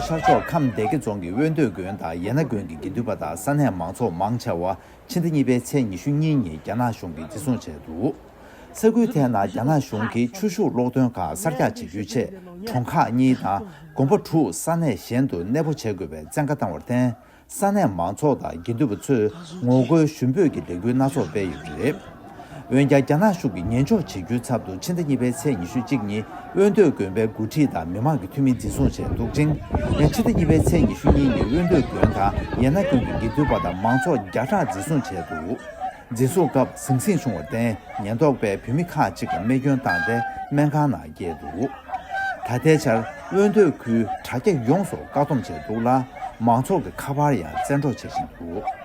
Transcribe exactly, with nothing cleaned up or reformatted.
ཤར་ཕྱོགས་ཁམས་སྡེ་དགེ་རྫོང་གི་དབོན་སྟོད་དགོན་དང་ཡན་ན་དགོན་གྱི་དགེ་འདུན་པ་དང་ས་གནས་མང་ཚོགས་མང་ཆེ་བ་ཕྱི་ཟླ་གཉིས་པའི་ཚེས་ཉི་ཤུ་གཉིས་ཉིན་རྒྱ་ནག་གཞུང་གིས་འཛིན་བཟུང་བྱས་འདུག། ས་ཁུལ་དེའི་ནང་རྒྱ་ནག་གཞུང་གིས་ཆུ་ཤུགས་གློག་འདོན་ཁང་གསར་རྒྱག་བྱེད་རྒྱུའི་ཆེད་གྲོང་ཁག་གཉིས་དང་དགོན་པ་དྲུག་ས་གནས་གཞན་དུ་གནས་སྤོ་བྱེད་དགོས་པའི་བཙན་བཀའ་བཏང་བར་བརྟེན། ས་གནས་མང་ཚོགས་དང་དགེ་འདུན་པ་ཚོས་ངོ་རྒོལ་ཞུ་འབོད་ཀྱི་ལས་འགུལ་སྣ་ཚོགས་སྤེལ་ཡོད་པ་རེད། འོན་ཀྱང་རྒྱ་ནག་གཞུང་གིས་ཉན་འཇོག་བྱེད་རྒྱུའི་ཚབ་ཏུ་ཕྱི་ཟླ་གཉིས་པའི་ཚེས་ཉི་ཤུ་གཅིག་ཉིན་དབོན་སྟོད་དགོན་པའི་འགོ་ཁྲིད་དང་མི་མང་གི་འཐུས་མི་འཛིན་བཟུང་བྱས་འདུག་ཅིང་། ཡང་ཕྱི་ཟླ་གཉིས་པའི་ཚེས་ཉི་ཤུ་གཉིས་ཉིན་དབོན་སྟོད་དགོན་དང་ཡན་ན་དགོན་གྱི་དགེ་འདུན་པ་དང་མང་ཚོགས་བརྒྱ་ཕྲག་འཛིན་བཟུང་བྱས་འདུག། འཛིན་བཟུང་སྐབས་ཟང་ཟིང་བྱུང་བར་བརྟེན་ཉེན་རྟོག་པས་བོད་མི་ཁག་ཅིག་ལ་རྨས་སྐྱོན་བཏང་སྟེ་སྨན་ཁང་ནང་བསྐྱལ་འདུག། ད་ལྟའི་ཆར་དབོན་སྟོད་ཁུལ་དྲ་རྒྱ་ཡོངས་སུ་བཀག་སྡོམ་བྱས་འདུག་ལ། མང་ཚོགས་ཀྱི་ཁ་པར་ཡང་བཙན་འཕྲོག་བྱེད་བཞིན་འདུག།